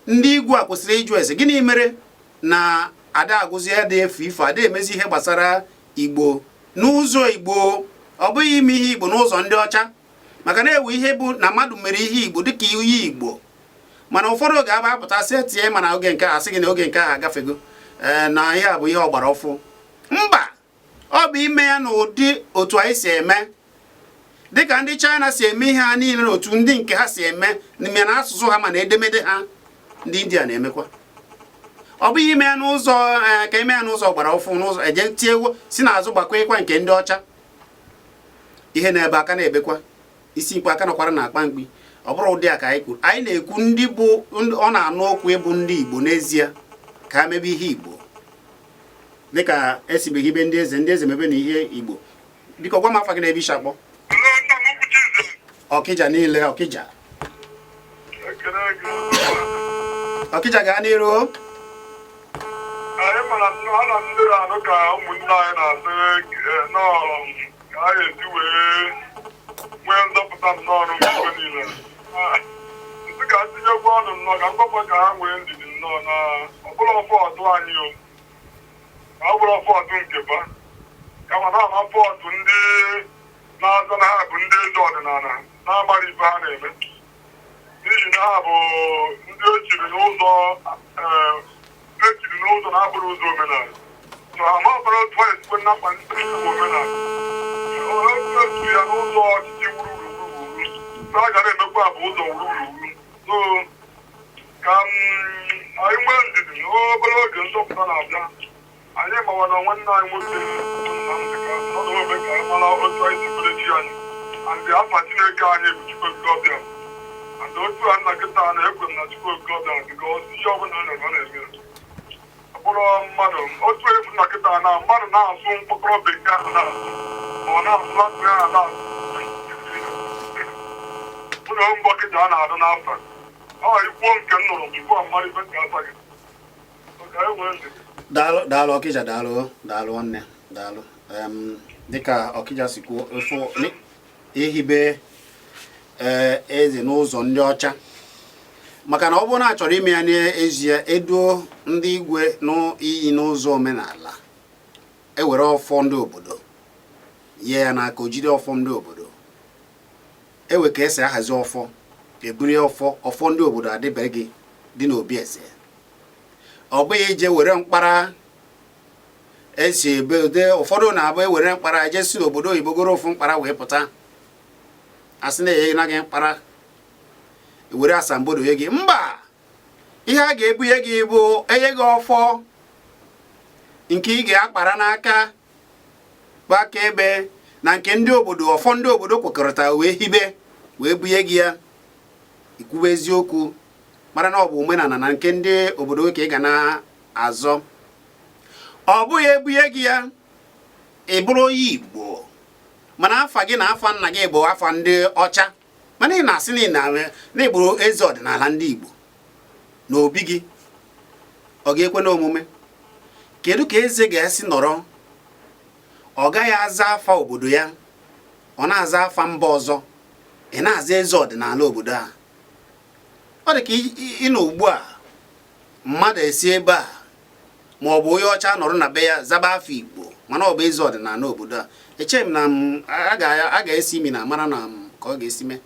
Ndị igwe a kwesịrị ịjụ ese gịnị mere na ada agụzi ya dị efu ifo, ada emezi ihe gbasara Igbo n'ụzọ Igbo. Ọ bụghị ime ihe Igbo n'ụzọ ndị ọcha, maka na ewe ihe bụ na mmadụ mere ihe Igbo dịka ihe Igbo. Mana ụfọdụ oge aba apụta sị etinye, mana oge nke a asị gị na oge nke ahụ agafego. Ee, na ihe a bụ ihe ọgbara ọfụ. Mba, ọ bụ ime ya n'ụdị otu anyị si eme, dịka ndị China si eme ihe ha niile na otu ndị nke ha si eme n'ime na asụsụ ha, ma na edemede ha. Ndị India na-emekwa. Ọ bụghị ime ya n'ụzọ ka eme ya n'ụzọ ọgbara ọfụ, n'ụzọ eje tie si n'azụ gbakọ ịkwa nke ndị ọcha. Ihe na-ebe aka na-ebekwa isi mkpu aka nọkwara na akpa mkpi. Ọ bụrụ ụdị a ka anyị kwuru, anyị na-ekwu ndị bụ ọ na-anụ okwu ịbụ ndị Igbo n'ezie ka ha mebe ihe Igbo, dịka esibeghị ibe ndị eze, ndị eze mebe na ihe Igbo. Biko gwa m afa gị na ebe isi akpọ. Ọkịja niile, Ọkịja, Ọkịja, gaa n'iru. Anyị mara nnọọ na ndị anụ ka ụmụnne anyị na-asị nọọ ka a ga-esi wee nwee nzọpụta nnọọ n'oge niile. Nsị ka ntinyekwa ọnụ nnọọ ka mgbakọ ka ha nwee ndidi nnọọ na ọbụla fault anyị o, ka ọ bụrụ fault nke ba, kama na ama fault ndị na-aza na ha bụ ndị eze ọdịnala na-amara ife ha na-eme, n'ihi na ha bụ ndị echiri n'ụzọ echiri n'ụzọ na-abụrụ ụzọ omenala. So ha ma ọbara otu anyị sikwe na mkpa ndị bụ omenala echiri ya n'ụzọ ọchịchị wuru wuru wuru, so a gara emekwa bụ ụzọ wuru wuru wuru. So ka anyị nwee ndidi n'obere oge, nzọpụta na-abịa. Anyị mawa na nwanne anyị nwoke Nnamdị ka ọ na-eme ka anyị mara otu anyị si kwere chi anyị and afa Chineke anyị bụ Chukwu Okike Ọbịa. And otu a nna kịta na-ekwe m na Chukwu Okike Ọbịa, because ihe ọbụla a na-eme, ọ na-eme. Ọ bụrụ mmadụ otu efu na kịta na mmadụ na-asụ mkpọkọrọ Bekee ahụ na-asụ, ma ọ na-asụ Latin ahụ na-asụ ụlọ mbọ kịta a na-adụ n'afa ọ ikwuo nke m nụrụ before mmadụ ife nke afa gị ka e nwee ndidi. Daalụ, daalụ Ọkịja, daalụ, daalụ nwanne, daalụ. Dịka Ọkịja si kwuo, ịfụ ehibe ee eze n'ụzọ ndị ọcha, maka na ọ bụrụ na a chọrọ ime ya n'ezie, eduo ndị igwe n'iyi n'ụzọ omenala, ewere ọfọ ndị obodo nye ya n'aka, o jide ọfọ ndị obodo, ewe ka esi ahazi ọfọ, eburu ọfọ, ọfọ ndị obodo adịbere gị dị n'obi eze. Ọ bụghị ije were mkpara esi ebe ụdị ụfọdụ na-abụ ewere mkpara je si n'obodo oyibo goro ofu mkpara wee pụta, asị na enye gị mkpara, were asambodo nye gị. Mba, ihe a ga-ebunye gị bụ enye gị ọfọ nke ị ga-akpara n'aka bụ aka ebe na nke ndị obodo, ọfọ ndị obodo kwekọrịta wee hibe wee bunye gị ya. Ikwube eziokwu, mara na ọ bụ omenala na nke ndị obodo ka ị ga na-azọ. Ọ bụghị ebunye gị ya, ị bụrụ onye Igbo, mana afa gị na afa nna gị bụ afa ndị ọcha, mana ị na-asị na ị na ị bụrụ eze ọdịnala ndị Igbo na obi gị, ọ ga-ekwe n'omume? Kedu ka eze ga-esi nọrọ, ọ gaghị aza afa obodo ya, ọ na-aza afa mba ọzọ, ị na-aza eze ọdịnala obodo a? Ọ dị ka ịnọ ugbu a, mmadụ esi ebe a ma ọ bụ onye ọcha nọrọ na be ya zaba afọ Igbo, mana ọ bụ eze ọdịnala obodo a. Echeghị m na a ga-esi imi na mara na m ka ọ ga-esi mee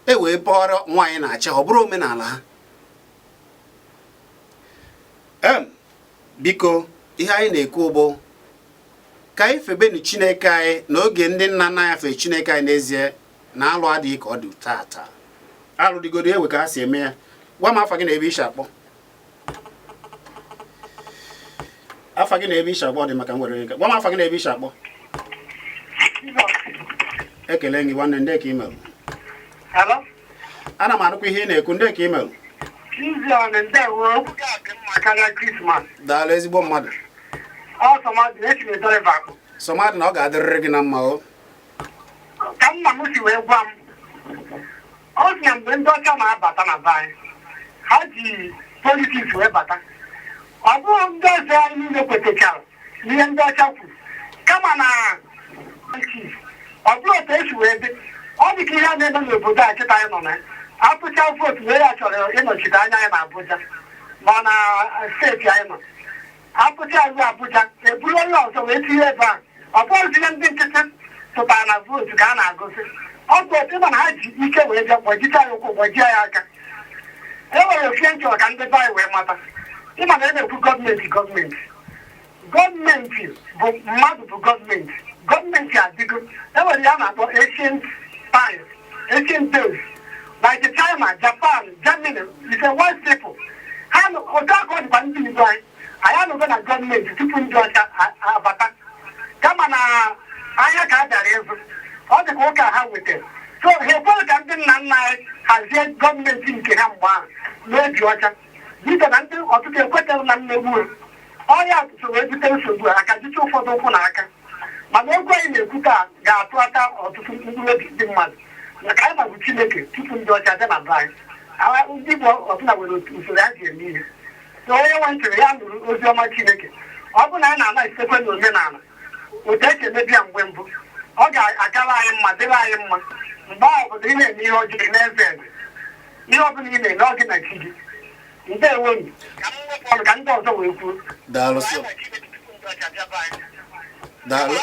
e wee pọrọ nwaanyị na-achị, ọ bụrụ omenala ha. Biko, ihe anyị na-ekwu bụ ka anyị febenu Chineke anyị n'oge ndị nna nna anyị fere Chineke anyị n'ezie, na alụ adịghị ka ọ dị tata. Alụ dịgodo, ewe ka ha si eme ya. Gwa m afa gị na ebe isi akpọ. Afa gị na ebe isi akpọ dị maka nwere onye. Gwa m afa gị na ebe isi akpọ. Ekele gị nwanne, ndị ka imelụ? Hello? Ana m anụkwa ihe ị na-ekwu. Ndị ka imelụ? Chizion, ndewo. Okwu gị a dị mma karịa Christmas. Daalụ, ezigbo mmadụ. Ọ sọmadị na-esi na driver akpụ. Sọmadị na ọ ga-adịrịrị gị na mma o. Ka nna m si wee gwa m, ọ sị na mgbe ndị ọcha na-abata na be anyị, ha ji politics wee bata. Ọ bụghị ndị eze anyị niile kwetachara n'ihe ndị ọcha kwuru, kama na chief ọ bụrụ otu esi wee dị, ọ dị ka ihe a na-eme n'obodo a kịta anyị nọ na ya. Atụcha vootu na ya chọrọ ịnọchite anya anyị na Abuja ma na steeti anyị nọ, atụcha iwu Abuja, eburu onye ọzọ wee tinye ebe a. Ọ bụghịzi ihe ndị nkịtị tụtara na vootu ka a na-agụsị. Ọ bụ otu ịma na ha ji ike wee bịa gbajite anyị ụkwụ, gbajie ya aka. E nwere ofie m chọrọ ka ndị be anyị wee mata. Ịma na a na-ekwu gọọmenti, gọọmenti, gọọmenti bụ mmadụ, bụ gọọmenti. Gọọmenti adịgo. E nwere ya na-akpọ ancient times, ancient days, like China, Japan, Germany is a wise people. Ha otu aka ọ dịkwa ndị Igbo anyị. Anyị anọgo na gọọmenti tupu ndị ọcha abata, kama na Ahịa ka a bịara ịzụ. Ọ dị ka ụka ha wetara, so ha ekweghị ka ndị nna nna anyị hazie gọọmenti nke ha mgbe ahụ n'obi ọcha, dịka na ndị ọtụtụ ekwetaghị na mmegbu ha. Ọrịa so wee bute nsogbu a, aka jicha ụfọdụ ụkwụ na aka. Mana okwu anyị na-ekwu taa ga-atụ aka ọtụtụ mkpụrụ obi ndị mmadụ, maka anyị mabụ Chineke tupu ndị ọcha bịa na be anyị. Ndị Igbo ọbụla nwere otu usoro ha ji eme ihe. So onye nwe ntịrị ya nụrụ ozi ọma Chineke. Ọ bụ na a na-ana esitekwe n'omenala otu esi emebi ya mgbe mbụ, ọ ga-akara anyị mma, dịrị anyị mma. Mgbe ahụ bụ na ị na-eme ihe ọjọọ, ị na-eze eze. Ihe ọbụla ị na-eme, ọ gị na chi gị. Ndewonu. Ka m wepụ ọnụ ka ndị ọzọ wee kwuo. Daalụ sọ. Daalụ.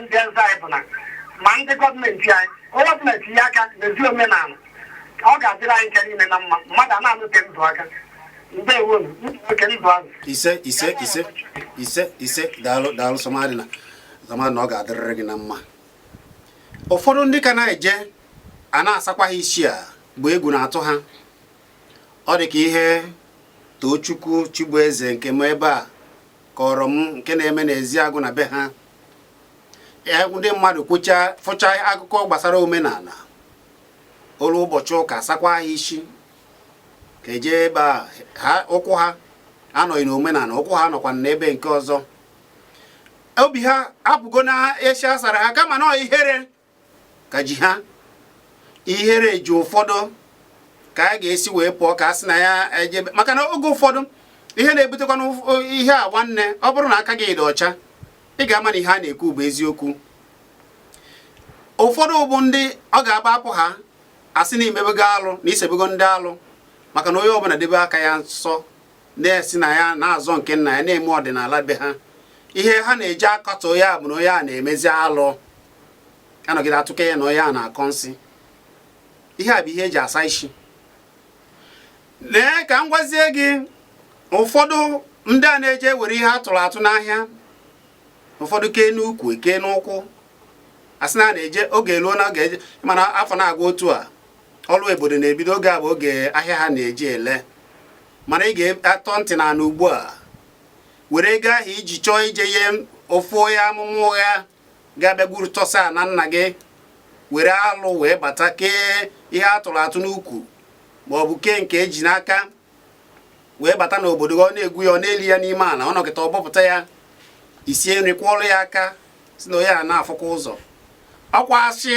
Ndị eze anyị bụ na ma ndị gọọmenti anyị, onye ọbụla tinye aka n'ezi omenala, ọ ga-adịrị anyị nke niile na mma. Mmadụ a na-anụte ndụ aka. Ndewonu. Ndụ nwoke, ndụ azụ. Ise, ise, ise, ise, ise. Daalụ, daalụ. Somadina, Somadina, ọ ga-adịrịrị gị na mma. Ụfọdụ ndị ka na-eje a na-asakwa ha isi a bụ egwu na-atụ ha. Ọ dị ka ihe Tochukwu Chibueze nke m ebe a kọrọ m, nke na-eme n'ezi agụ na be ha. Ndị mmadụ kwụcha fụcha akụkọ gbasara omenala olu ụbọchị ụka, sakwa ha isi ka eje ebe a. Ha ụkwụ ha anọghị n'omenala, ụkwụ ha nọkwa n'ebe nke ọzọ. Obi ha apụgo na esi asara ha, kama na ihere ka ji ha. Ihere ji ụfọdụ ka a ga-esi wee pụọ ka a sị na ya ejebe, maka na oge ụfọdụ ihe na-ebutekwa ihe a. Nwanne, ọ bụrụ na aka gị dị ọcha, ị ga-ama na ihe a na-ekwu bụ eziokwu. Ụfọdụ bụ ndị ọ ga-aba apụ ha asị na imebego alụ na isebego ndị alụ, maka na onye ọbụla debe aka ya nsọ, na-esi na ya na-azọ nke nna ya, na-eme ọdịnala be ha. Ihe ha na-eji akatọ ya bụ na onye a na-emezi alụ, anọgide atụke ya na onye a na-akọ nsị. Ihe a bụ ihe eji asa isi. Lee ka m gwazie gị, ụfọdụ ndị a na-eje were ihe atụrụ atụ n'ahịa, ụfọdụ kee n'ukwu, kee n'ụkwụ, asị na a na-eje oge eruo na oge eje. Mana afọ na-agwa otu a, ọrụ obodo na-ebido. Oge a bụ oge ahịa ha na-eji ele. Mana ị ga-atọ ntị n'ala ugbu a, were ego ahụ iji chọọ ije ihe ofu onye amụma ụgha ga-abịa gwuru tọsa na nna gị, were alụ wee bata kee ihe atụrụ atụ n'ukwu, ma ọ bụ kee nke eji n'aka wee bata n'obodo gị. Ọ na-egwu ya, ọ na-eli ya n'ime ala, ọ nọkịta ọ bọpụta ya, isie nri, kwọrọ ya aka, si na onye a na-afụkwa ụzọ. Ọkwa asị,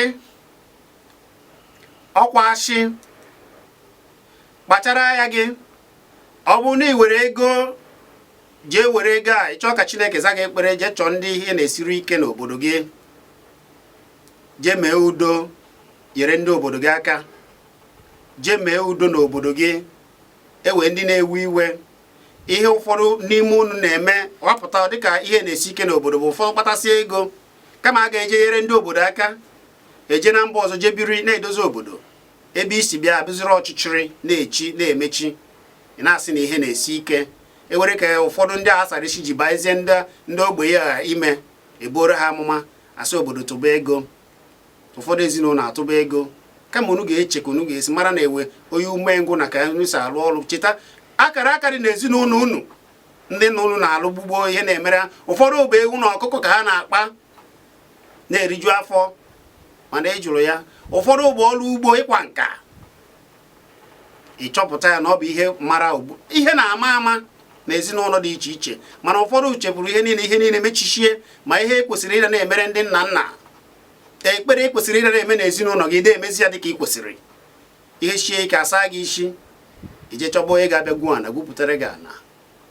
ọkwa asị. Kpachara anya gị. Ọ bụrụ na ị were ego jee were ego a ịchọọ ka Chineke za gị ekpere, jee chọọ ndị ihe na-esiri ike n'obodo gị, jee mee udo, nyere ndị obodo gị aka. Jee mee udo n'obodo gị, ewe ndị na-ewe iwe. Ihe ụfọdụ n'ime unu na-eme wapụta dịka ihe na-esi ike n'obodo bụ ụfọdụ kpatasịa ego, kama a ga-eje nyere ndị obodo aka, eje na mba ọzọ jee biri na-edozi obodo ebe isi bịa abụziri ọchịchịrị na-echi na-emechi. Ị na-asị na ihe na-esi ike. Ewere ka ụfọdụ ndị a asara isi ji baezie ndị ogbenye a ime ebuoro ha amụma, asị obodo tụba ego. Ụfọdụ ezinụlọ atụba ego, kama unu ga-eche ka unu ga-esi mara na ewe onye umengwụ na ka unu si alụ ọrụ. Cheta akara aka dị n'ezinụlọ unu, ndị nna unu na-alụ gbugbo ihe na-emere ha. Ụfọdụ bụ ewu na ọkụkọ ka ha na-akpa na-eriju afọ, mana ị jụrụ ya. Ụfọdụ bụ ọrụ ugbo, ịkwa nka. Ịchọpụta ya na ọ bụ ihe mara ugbu ihe na-ama ama na ezinụlọ dị iche iche. Mana ụfọdụ chefuru ihe niile, ihe niile mechichie, ma ihe ekwesịrị ịda na-emere ndị nna nna, ekpere ekwesịrị ịda na-eme n'ezinụlọ gị, na-emezi ya dịka ị kwesịrị. Ihe sie ike, asa gị isi, ije chọba onye ga-abịa gwuo ana, gwupụtara gị ana.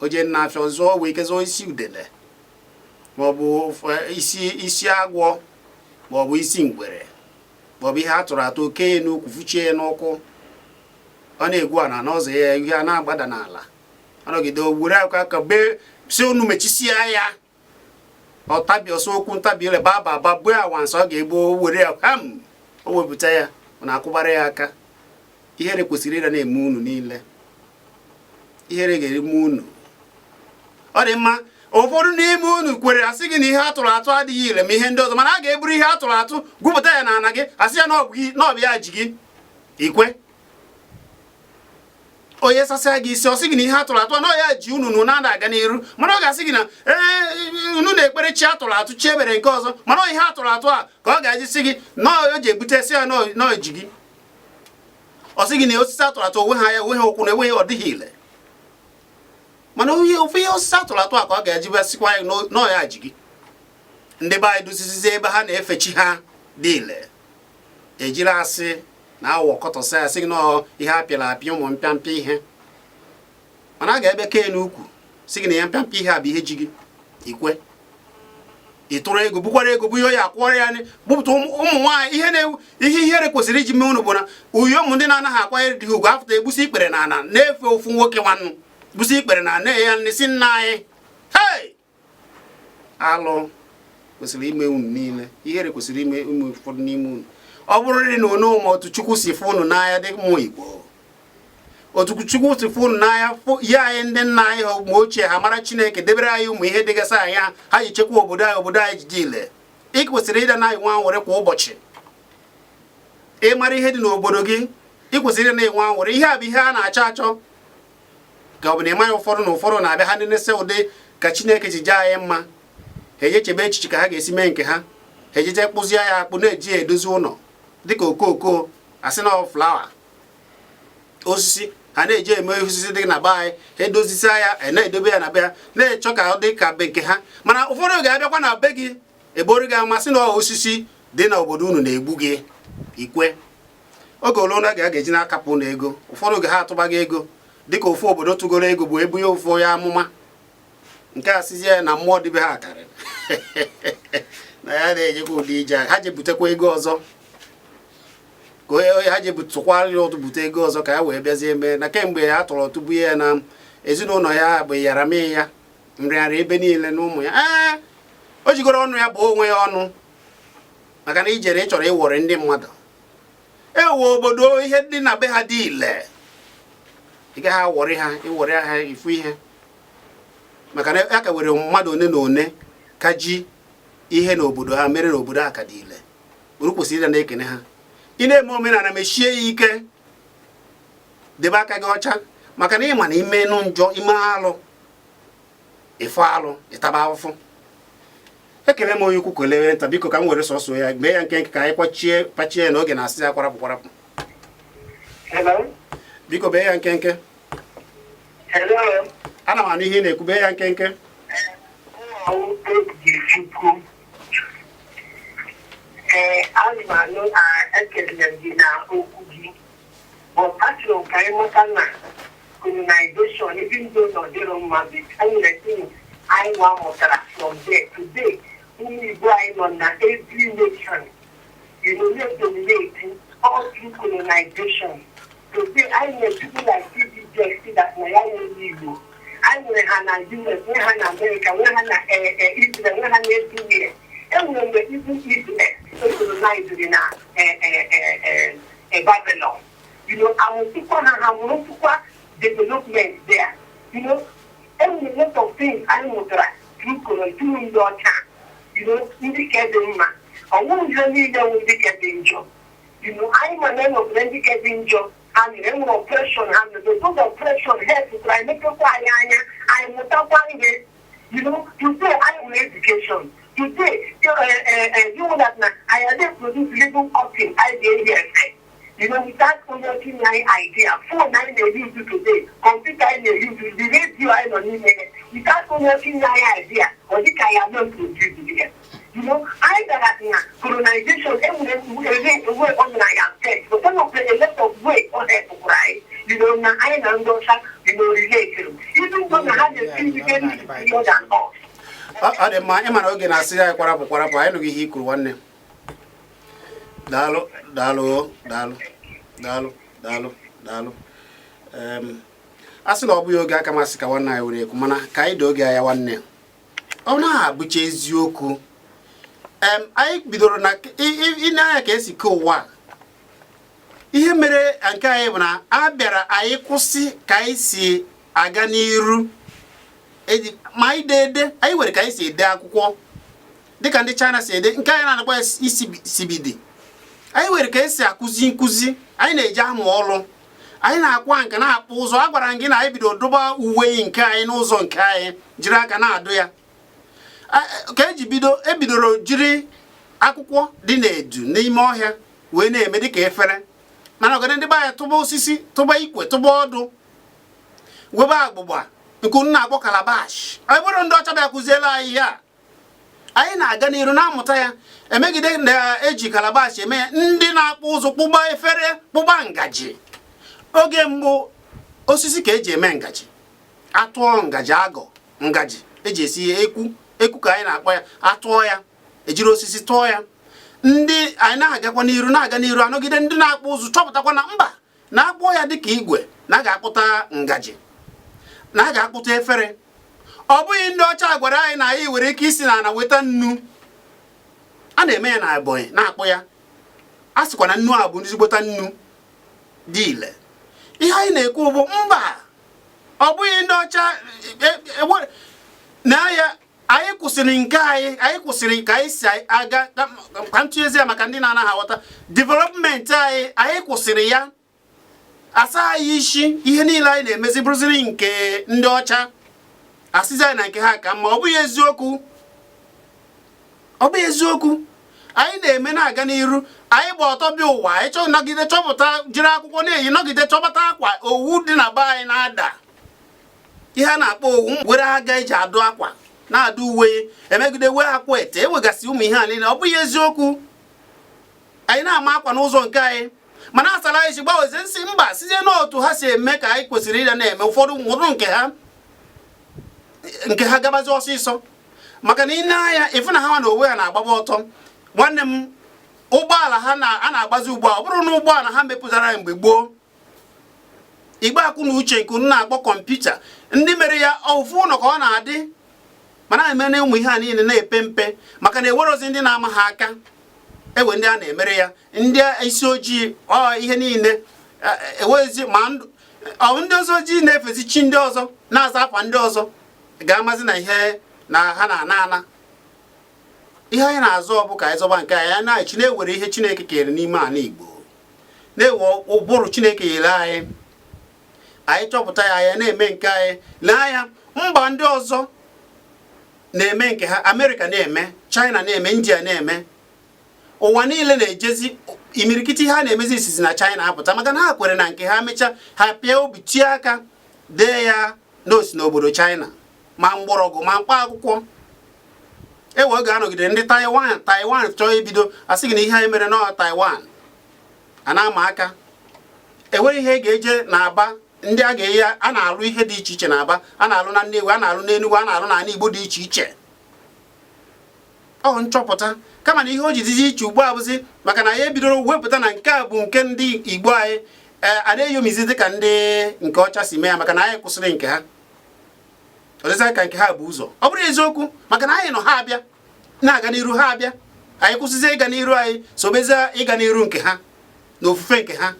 O jee nna afịa zụọ, wee ike zụọ isi udele, maọbụ isi isi agwọ, maọbụ isi ngwere, maọbụ ihe a tụrụ atụ, oke ya n'ukwu, fụchie ya n'ụkwụ. Ọ na-egwu ana n'ọzọ ya, ihe a na-agbada n'ala. Ọ nọgide were aka ka bee si unu mechisie ya, ọ tabi ọsọ okwu ntabi ire ba ba ba gbuo awansa ọ ga-egbu, were ya ham, o wepụta ya na akwụbara ya aka. Ihere kwesịrị ịra na-eme unu niile. Ihere ga-eme unu. Ọ dị mma, ụfọdụ n'ime unu kwere asị gị na ihe atụrụ atụ adịghị ire, ma ihe ndị ọzọ, mana a ga-eburu ihe atụrụ atụ gwupụta ya n'ala gị, asị ya na ọ bụ ya ji gị ikwe. Onye sasịa gị isi, ọ sị gị na ihe atụrụ atụ na ya ji unu na unu aga n'iru, mana ọ ga-asị gị na ee, unu na-ekpere chi atụrụ atụ, chi ebere nke ọzọ, mana ọ ihe atụrụ atụ a ka ọ ga-eji sị gị na o ji ebute sị ya na o ji gị. Ọ sị gị na osisi atụrụ atụ onwe ha ya onwe ha ụkwụ na enweghị, ọ dịghị ile, mana onye ofe ihe osisi atụrụ atụ a ka ọ ga-eji bịa sịkwa ya na ọ ya ji gị. Ndị be anyị dozisizi ebe ha na-efe chi ha dị ile, ejiri asị na awọ kọtọsị ya, sị gị nọọ ihe apịara apịa, ụmụ mpịampịa ihe, mana a ga-ebe kee n'ukwu sị gị na ya mpịampịa ihe a bụ ihe ji gị. Ikwe ị tụrụ ego, bukwara ego bụ ihe ya akwọrọ ya, gbupụta ụmụ nwaanyị. Ihe na ihe ihere kwesịrị iji mee unu bụ na uyo ụmụ ndị na-anaghị akwanyere di ha ugwu afụta egbusi ikpere na ana na-efe ofu nwoke nwannu, gbusi ikpere na na ya nne si nna anyị. Hei, alụ kwesịrị ime unu niile, ihere kwesịrị ime ụmụ ụfọdụ n'ime unu. Ọ bụrụ na unu ma otu Chukwu si fụ unu n'anya dị ụmụ Igbo, otu Chukwu si fụ unu n'anya ya anyị ndị nna anyị ha mgbe ochie ha mara Chineke debere anyị ụmụ ihe dịgasị anya ha ji chekwa obodo anyị, obodo anyị ji ile. Ị kwesịrị ịda na enwe anwụrị kwa ụbọchị. Ịmara ihe dị n'obodo gị, ị kwesịrị ịda na-enwe anwụrị. Ihe a bụ ihe a na-achọ achọ, ka ọ bụ na ịmaghị. Ụfọdụ na ụfọdụ na-abịa ha nenese ụdị ka Chineke ji jaa anyị mma, ha eje chebe echiche ka ha ga-esi mee nke ha, ha ejeje kpụzie ya akpụ na-eji ya edozi ụlọ dịka okooko, asị na flower osisi ha na-eji eme osisi dị na be anyị. Ha edozisia ya, na-edobe ya na be ha, na-echọ ka ọ dị ka be nke ha. Mana ụfọdụ ga-abịakwa na be gị eboro gị amasị na osisi dị n'obodo unu na-egbu gị. Ikwe oge ole ụlọ ga-eji na-akapụ na ego, ụfọdụ oge ha atụba gị ego dịka ofu obodo tụgoro ego bụ ebunye ofu onye amụma nke a sizie ya na mmụọ dịbe ha karịrị na ya na-ejekwa ụdị ije a. Ha je butekwa ego ọzọ ka onye ha je tụkwarịrị ụtụ bute ego ọzọ ka ya wee bịazie mee na kemgbe ya tụrụ ọtụbu ya na ezinụlọ ya bụ yarami ya nrịanrịa ebe niile na ụmụ ya. Ee, o jigoro ọnụ ya bụ onwe ya ọnụ, maka na ijere ị chọrọ ịwọrị ndị mmadụ ewe obodo ihe dị na be ha dị ile, ị gaghị awọrị ha, ịwọrị ha ifu ihe, maka na a ka nwere mmadụ one na one ka ji ihe n'obodo ha mere n'obodo ha ka dị ile. Uru kwesịrị ịda na-ekene ha. Ị na-eme omenala, mechie ya ike, debe aka gị ọcha, maka na ịma na ime nụ njọ, ime alụ, ịfụ alụ, ịtaba ahụfụ. Ekele m onye ukwu, kelee nta. Biko, ka m were sọsọ ya mee ya nkenke ka anyị kwachie pachie ya n'oge na-asị ya kwarapụ kwarapụ. Hello? Biko, bee ya nkenke. Hello? Ana m anụ ihe ị na-ekwu, bee ya nkenke. Chukwu. Ee, ana m anụ, ekelere m gị na okwu gị. But achọrọ m ka anyị mata na colonization, even though na ọ dịrọ mma, but enwere things anyị nwa mụtara from there. Today, ụmụ Igbo anyị nọ na every nation, na-dominate all through colonization. Today, anyị nwere people like TD Jakes say that na ya nwere Igbo. Anyị nwere ha na US, nwee ha na America, nwee ha na Israel, nwee ha na everywhere. Enwere mgbe even Israel ecolonized na Babylon. Amụtụkwa ha, ha mụrụtụkwa development there. Enwere lot of things anyị mụtara through colon through ndị ọcha. Ndị ka dị mma. Ọ nwụghị ihe niile wụ ndị ka dị njọ. Anyị ma na enwekwara ndị ka dị njọ ha mere, enwere oppression ha mere. Those oppression helpụtara anyị, mepekwa anyị anya, anyị mụtakwa ihe. Today anyị nwere education. Today, you know that na anyị dey produce living cotton anyị ga-ehi efe. Without onye tinye anyị idea, phone anyị na-use today, computer anyị na-use, the radio anyị nọ n'ime ya, without onye tinye anyị idea, ọ dịka ya no produce ya. Anyị gara na colonization enwere ere way ọ na ya affect, but enwekwara a lot of way ọ helpụkwara anyị. Na anyị na ndị ọcha relate, even though na ha na-feel very superior than us. Ọ dị mma. Ịma na oge na-asị anyị kwarapụ kwarapụ. Anyị nụghị ihe i kwuru, nwanne. Daalụ, daalụ, daalụ, daalụ, daalụ, daalụ. A sị na ọ bụghị oge aka masị ka nwanne anyị were ekwu, mana ka anyị doo oge anya, nwanne, ọ na-abụcha eziokwu. Anyị bidoro na ị anya ka esi kee ụwa a. Ihe mere nke anyị bụ na a bịara anyị kwụsị ka anyị si aga n'iru. Ma anyị dee ede, anyị nwere ka anyị si ede akwụkwọ dịka ndị China si ede nke anyị na-anakwa isi sibidi. Anyị nwere ka esi akụzi nkụzi, anyị na-eji amụ ọrụ. Anyị na-akwa nka, na-akpụ ụzọ. A gwara m gị na anyị bido dụba uwe nke anyị n'ụzọ nke anyị, jiri aka na-adụ ya. Ka eji bido, ebidoro jiri akwụkwọ dị n'edu n'ime ọhịa wee na-eme dịka efere. Mana ọgọdọ ndị be anyị tụba osisi, tụba ikwe, tụba ọdụ, webe agbụgba nke unu na-akpọ calabash. Ọ bụrụ ndị ọcha bịa kụziela anyị ihe a, anyị na-aga n'iru na-amụta ya. Emegide na-eji calabash eme ya. Ndị na-akpụ ụzụ kpụba efere, kpụba ngaji. Oge mbụ, osisi ka eji eme ngaji. Atụọ ngaji, agọ ngaji eji esi ihe, ekwu ekwu ka anyị na-akpọ ya. Atụọ ya, ejiri osisi tụọ ya. Ndị anyị na-agakwa n'iru, na-aga n'iru, anọgide ndị na-akpụ ụzụ chọpụtakwa na mba na-akpụ ya dịka igwe, na a ga-akpụta ngaji, na a ga-akpụta efere. Ọ bụghị ndị ọcha gwara anyị na anyị nwere ike isi n'ala weta nnu. A na-eme ya na Ebonyi, na-akpụ ya. A sịkwa na nnu a bụ ezigbota nnu dị ile. Ihe anyị na-ekwu bụ mba, ọ bụghị ndị ọcha na ya. Anyị kwụsịrị nke anyị, anyị kwụsịrị ka anyị si aga. Ka m tụnyezie ya maka ndị na-anaghị aghọta development anyị. Anyị kwụsịrị ya, asa anyị isi. Ihe niile anyị na-emezi bụrụziri nke ndị ọcha, asịzi anyị na nke ha ka mma. Ọ bụghị eziokwu, ọ bụghị eziokwu. Anyị na-eme, na-aga n'iru. Anyị gba ọtọ bịa ụwa, anyị chọ nọgide chọpụta, jiri akwụkwọ na-eyi, nọgide chọpụta akwa owu dị na be anyị na-ada, ihe a na-akpọ owu, were aga eji adụ akwa, na-adụ uwe, emegide wee akwa ete, ewegasị ụmụ ihe a niile. Ọ bụghị eziokwu. Anyị na-ama akwa n'ụzọ nke anyị, mana asara anyị si gbanwezie nsị mba, sizie n'otu ha si eme ka anyị kwesịrị ịda na-eme. Ụfọdụ nwụrụ nke ha, nke ha gabazi ọsịsọ, maka na ị na-anya ịfụ na ha nwa na onwe ha na-agbaba ọtọ. Nwanne m, ụgbọala ha a na-agbazi ugbu a, ọ bụrụ na ụgbọala ha mepụtara mgbe gboo, igbe akụ na uche nke unu na-akpọ kọmputa, ndị mere ya ofu ụlọ ka ọ na-adị. Mana eme na ụmụ ihe a niile na-epe mpe maka na ewerozi ndị na-ama ha aka, ewe ndị a na-emere ya, ndị isi ojii. Ọ ihe niile ewezi ma ọ ndị ọzọ ojii na-efezi chi ndị ọzọ, na-aza afa ndị ọzọ, ga-amazi na ihe na ha na-ana ana. Ihe anyị na-azọ bụ ka anyị zọba nke anyị na-echi, na-ewere ihe Chineke kere n'ime ala Igbo, na-ewe ụbụrụ Chineke nyere anyị, anyị chọpụta ya, anyị na-eme nke anyị. Lee anya, mba ndị ọzọ na-eme nke ha. Amerịka na-eme, China na-eme, India na-eme, ụwa niile na-ejezi. Imirikiti ihe a na-emezi isizi na China apụta, maka na ha kwere na nke ha mechaa, ha pịa obi, tie aka, dee ya n'osi n'obodo China, ma mgbọrọgwụ ma mkpa akwụkwọ. Ewe oge anọgide ndị Taiwan, Taiwan chọọ ibido, asị gị na ihe anyị mere nọ Taiwan a na-ama aka. Enweghị ihe ga-eje n'Aba ndị a ga-eyi. A na-alụ ihe dị iche iche n'Aba, a na-alụ na Nnewi, a na-alụ n'Enugu, a na-alụ n'ala Igbo dị iche iche. Ọ nchọpụta kama na ihe o ji dịzi iche ugbu a bụzi maka na ya ebidoro wepụta na nke a bụ nke ndị Igbo anyị a na-eyomizi dịka ndị nke ọcha si mee ya, maka na anyị kwụsịrị nke ha, ọdịza ka nke ha bụ ụzọ. Ọ bụrụ eziokwu, maka na anyị nọ, ha abịa na-aga n'iru, ha abịa, anyị kwụsịzie ịga n'iru, anyị sobezie ịga n'iru nke ha na ofufe nke ha.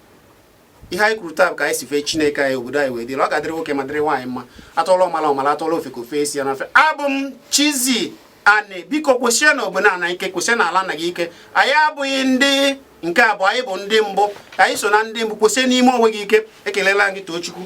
Ihe anyị kwuru taa bụ ka anyị si fee Chineke anyị, obodo anyị wee dịrị. Ọ ga-adịrị nwoke ma dịrị nwaanyị mma. Atụọla ọmala ọmala, atụọla ofe ka ofe esi ya n'ofe. Abụ m Chizzy Ani. Biko, kwụsịa na obodo ana ike, kwụsịa na ala nna gị ike. Anyị abụghị ndị nke abụọ, anyị bụ ndị mbụ, anyị so na ndị mbụ. Kwụsịa n'ime onwe gị ike. Ekelela gị, Tochukwu.